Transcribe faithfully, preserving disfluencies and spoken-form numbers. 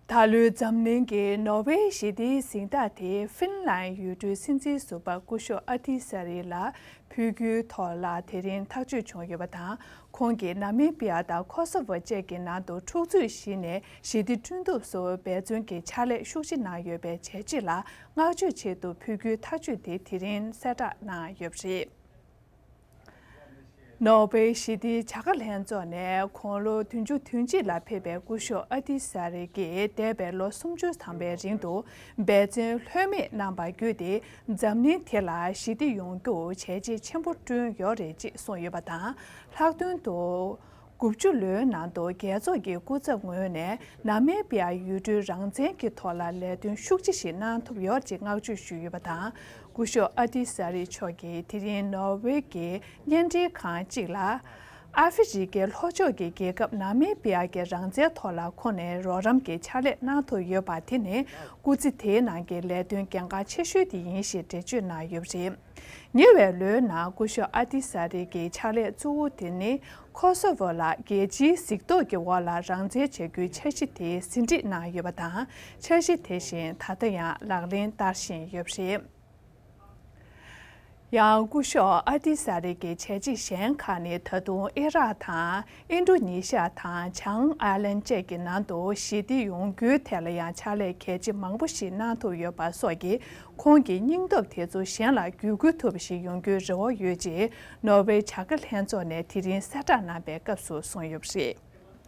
ད་ལོའི་འཛམ་གླིང་གི་ནོ་བེལ་ཞི་བདེའི་གཟེངས་རྟགས་དེ་ཧྥིན་ལན་ཡུལ་གྲུའི་སྲིད་འཛིན་ཟུར་པ་སྐུ་ཞབས་ཨ་ཏི་ས་རི་ལ་ཕུལ་རྒྱུའི་ཐོག་ལ་དེ་རིང་ཐག་གཅོད་བྱུང་ཡོད་པ་དང་། ཁོང་གིས་ནཱ་མི་བི་ཡ་དང་ཁོ་སོ་ཝོ་བཅས་ཀྱི་ནང་དུ་འཁྲུག་རྩོད་གཞི་ནས་ཞི་བདེ་བསྐྲུན་ཐབས་སུ་འབད་བརྩོན་གྱི་ཕྱག་ལས་ཤུགས་ཆེ་གནང་ཡོད་པའི་བྱས་རྗེས་ལ་བསྔགས་བརྗོད་ཆེད་དུ་ཕུལ་རྒྱུའི་ཐག་གཅོད་དེ་དེ་རིང་གསལ་བསྒྲགས་གནང་ཡོད་པ་རེད། ནོ་བེལ་ཞི་བདེའི་བྱ་དགའ་ལྷན་ཚོགས་ནས་དགུང་ལོ་བདུན་ཅུ་དོན་གཅིག་ལ་ཕེབས་པའི་སྐུ་ཞབས་ཨ་ཏི་ས་རི་གིས་འདས་པའི་ལོ་སུམ་ཅུ་ཐམ་པའི་རིང་དུ་འབད་བརྩོན་ལྷོད་མེད་གནང་བ་བརྒྱུད་དེ། འཛམ་གླིང་དེ་ལ་ཞི་བདེ་ཡོང་རྒྱུར་བྱས་རྗེས་ཆེན་པོ་བསྐྲུན་ཡོད་རེད་ཅེས་གསུངས་ཡོད་པ་དང་། ལྷག་དོན་དུ། དགུ་བཅུ་ལོའི་ནང་དུ་རྒྱལ་ཚོགས་ཀྱི་སྐུ་ཚབ་ངོས་ནས་ནཱ་མི་བི་ཡ་ཡུལ་གྲུའི་རང་བཙན་གྱི་ཐོག་ལ་ལས་དོན་ཤུགས་ཆེ་ཞིག་གནང་ཐུབ་ཡོད་ཅེས་བསྔགས་བརྗོད་ཞུས་ཡོད་པ་དང་། སྐུ་ཞབས་ཨ་ཏི་ས་རི་མཆོག་གིས་དེ་རིང་ནོར་ཝེ་གྱི་བརྙན་འཕྲིན་ཁང་གཅིག་ལ། ཨ་ཧྥེ་རི་ཁའི་ལྷོ་ཕྱོགས་ཀྱི་རྒྱལ་ཁབ་ནཱ་མི་བི་ཡ་གི་རང་བཙན་ཐོག་ལ་ཁོང་ནས་རོགས་རམ་གྱི་ཕྱག་ལས་གནང་ཐུབ་ཡོད་པ་དེ་ནི་སྐུ་ཚེ་དེའི་ནང་གི་ལས་དོན་གལ་འགངས་ཆེ་ཤོས་དེ་ཡིན་ཞེས་འགྲེལ་བརྗོད་གནང་ཡོད་པ་རེད། ཉེ་བའི་ལོའི་ནང་སྐུ་ཞབས་ཨ་ཏི་ས་རི་གི་ཕྱག་ལས་གཙོ་བོ་དེ་ནི་ཁོ་སོ་ཝོ་ལ་རྒྱལ་སྤྱིའི་གཟིགས་རྟོག་གི་འོག་ལ་རང་བཙན་བྱ་རྒྱུའི་འཆར་གཞི་དེ་ཟིན་བྲིས་གནང་ཡོད་པ་དང་། འཆར་གཞི་དེ་བཞིན་ད་ལྟ་ཡང་ལག་ལེན་བསྟར་བཞིན་ཡོད་པ་རེད། ཡང་སྐུ་ཞབས་ཨ་ཏི་ས་རི་གི་བྱས་རྗེས་གཞན་ཁག་ནི་ད་དུང་ཨི་རག་དང་ཨིན་ཌོ་ནི་ཤ་དང་བྱང་ཨའི་ལན་བཅས་ཀྱི་ནང་དུ་ཞི་བདེ་ཡོང་རྒྱུའི་ཐད་ལ་ཡང་ཕྱག་ལས་གལ་ཆེ་མང་པོ་ཞིག་གནང་ཐུབ་ཡོད་པ་སོགས་ཀྱིས། ཁོང་གི་སྙིང་སྟོབས་དེ་ཚོ་གཞན་ལ་བརྒྱུད་སྐུལ་ཐུབ་པ་ཞིག་ཡོང་རྒྱུའི་རེ་བ་ཡོད་ཅེས་ནོར་ཝེ་བྱ་དགའ་ལྷན་ཚོགས་ནས་དེ་རིང་གསལ་བསྒྲགས་གནང་པའི་སྐབས་སུ་གསུངས་ཡོད་པ་རེད།